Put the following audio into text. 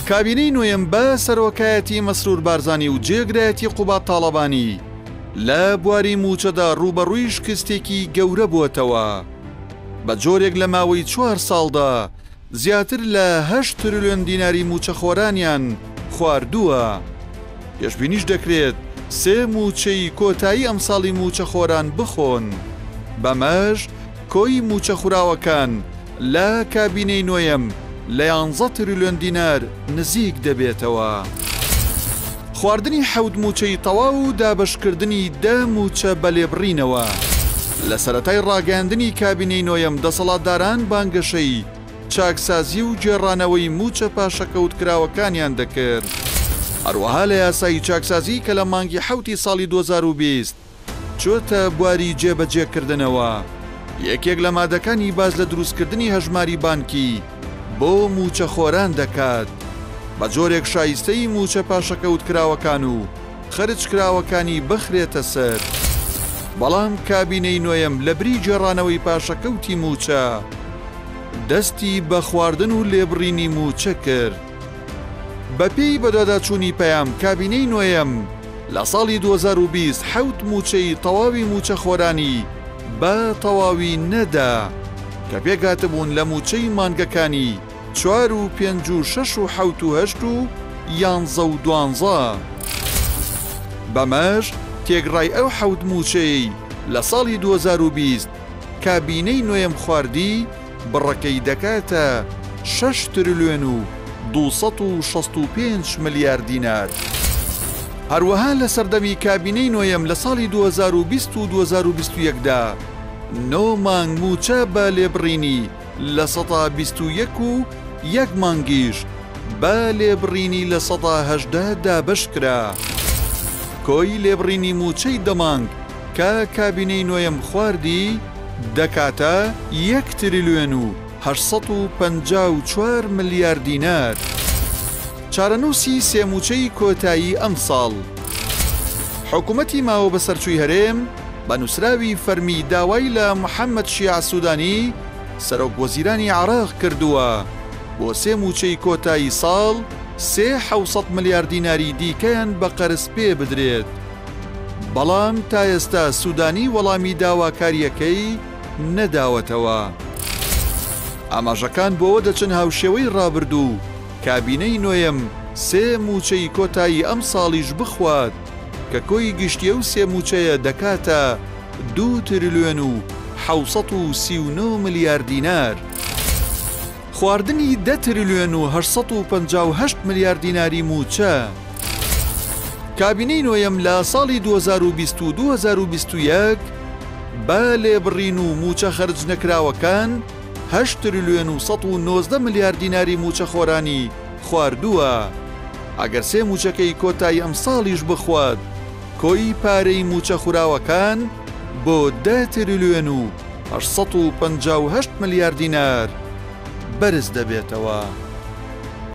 کابینەی نۆیەم بە سەرۆکایەتی مەسرور بارزانی و جێگرایەتی قوباد تاڵەبانی لە بواری مووچەدا ڕووبەڕووی شکستێکی گەورە بووەتەوە، بە جۆرێک لە ماوەی چوار ساڵدا زیاتر لە هەشت ترلیۆن دیناری مووچەخۆرانیان خواردووە. پێشبینیش دەکرێت سێ مووچەی کۆتایی ئەمساڵی مووچەخۆران بخۆن، بەمەش کۆی مووچە خوراوەکان لە کابینەی نۆیەم لە یانزە تریلیۆن دینار نزیک دەبێتەوە. خواردنی حەوت مووچەی تەواو و دابەشکردنی دە مووچە بە لێبڕینەوە. لە سەرەتای ڕاگەیاندنی کابینەی نۆیەم دەسەڵاتداران بانگەشەی چاکسازی و گێڕانەوەی مووچە پاشەکەوتکراوەکانیان دەکرد. هەروەها لە یاسای چاکسازی کە لە مانگی حەوتی ساڵی 2020 چۆتە بواری جێبەجێکردنەوە، یەکێک لە مادەکانی باس لە دروستکردنی هەژماری بانکی بۆ مووچەخۆران دەکات، بە جۆرێک شایستەی مووچە پاشەکەوتکراوەکان و خەرجکراوەکانی بخرێتە سەر، بەڵام کابینەی نۆیەم لەبری گێڕانەوەی پاشەکەوتی مووچە، دەستی بە خواردن و لێبڕینی مووچە کرد. بەپێی بەدواداچوونی پەیام، کابینەی نۆیەم لە ساڵی 2020 حەوت مووچەی تەواوی مووچەخۆرانی بە تەواوی نەدا، کە پێکهاتبوون لە مووچەی مانگەکانی چوار و پێنج و شەش و حەوت و هەشت و یانزە و دوانزە. بەمەش تێکڕای ئەو حەوت مووچەیەی لە ساڵی 2020 کابینەی نۆیەم خواردی، بڕەکەی دەکاتە شەش ترلیۆن و 265 ملیار دینار. هەروەها لە سەردەمی کابینەی نۆیەم لە ساڵی 2020 و 2021 دا نۆ مانگ مووچە بە لێبڕینی 21% و یەک مانگیش بە لێبڕینی 18% دابەش کرا. کۆی لێبڕینی مووچەی دە مانگ کە کابینەی نۆیەم خواردی، دەکاتە یەک تریلیۆن و 854 ملیار دینار. چارەنووسی سێ مووچەی کۆتایی ئەمساڵ. حکومەتی ماوەبەسەرچووی هەرێم بە نووسراوی فەرمی داوای لە محەممەد شیاع سوودانی، سەرۆکوەزیرانی عێراق کردووە، بۆ سێ مووچەی کۆتایی ساڵ سێ حەوسەد ملیار دیناری دیکەیان بە قەرز پێ بدرێت. بەڵام تا ئێستا سوودانی وەڵامی داواکارییەکەی نەداوەتەوە. ئاماژەکان بۆوە دەچن هاوشێوەی ڕابردوو کابینەی نۆیەم سێ مووچەی کۆتایی ئەمساڵیش بخوات کە کۆی گشتی ئەو سێ مووچەیە دەکاتە دوو تریلیۆن و 739 ملیار دینار. خواردنی دە تریلیۆن و 858 ملیار دیناری مووچە. کابینەی نۆیەم لە ساڵی 2020 و 2021 بە لێبڕین و مووچە خەرج نەکراوەکان هەشت تریلیۆن و 119 ملیار دیناری مووچەخۆرانی خواردووە. ئەگەر سێ مووچەکەی کۆتایی ئەمساڵیش بخوات، کۆی پارەی مووچە خوراوەکان بۆ دە تریلیۆن و 858 ملیار دینار بەرز دەبێتەوە.